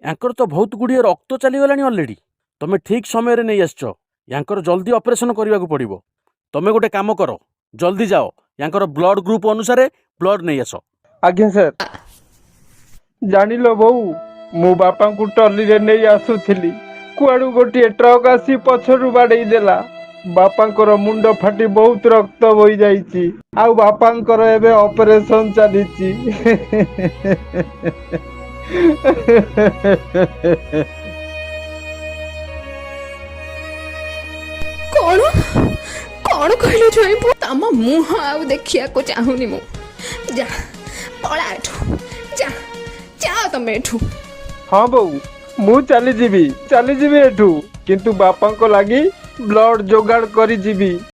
ୟାଙ୍କର ତ ବହୁତ ଗୁଡ଼ିଏ ରକ୍ତ ଚାଲିଗଲାଣି ଅଲରେଡ଼ି। ତମେ ଠିକ୍ ସମୟରେ ନେଇ ଆସିଛ। ୟାଙ୍କର ଜଲ୍ଦି ଅପରେସନ୍ କରିବାକୁ ପଡ଼ିବ। ତମେ ଗୋଟେ କାମ କର, ଜଲ୍ଦି ଯାଅ, ୟାଙ୍କର ବ୍ଲଡ୍ ଗ୍ରୁପ୍ ଅନୁସାରେ ବ୍ଲଡ୍ ନେଇ ଆସ। ଆଜ୍ଞା ସାର୍। ଜାଣିଲ ବୋଉ, ମୁଁ ବାପାଙ୍କୁ ଟ୍ରଲିରେ ନେଇ ଆସୁଥିଲି, କୁଆଡୁ ଗୋଟିଏ ଟ୍ରକ୍ ଆସି ପଛରୁ ବାଡେଇ ଦେଲା। ବାପାଙ୍କର ମୁଣ୍ଡ ଫାଟି ବହୁତ ରକ୍ତ ବୋହି ଯାଇଛି ଆଉ ବାପାଙ୍କର ଏବେ ଅପରେସନ ଚାଲିଛି। କଣ କଣ କହିଲ ଜୋଇଁ ପୁଅ? ତମ ମୁହଁ ଆଉ ଦେଖିବାକୁ ଚାହୁଁନି ମୁଁ। ଯା, ପଳା ଏଠୁ, ଯା, ଯାଅ ତମେ ଏଠୁ। ହଁ ବୋଉ, ମୁଁ ଚାଲିଯିବି, ଚାଲିଯିବି ଏଠୁ, କିନ୍ତୁ ବାପାଙ୍କ ଲାଗି ବ୍ଲଡ ଯୋଗାଡ଼ କରି ଯିବି।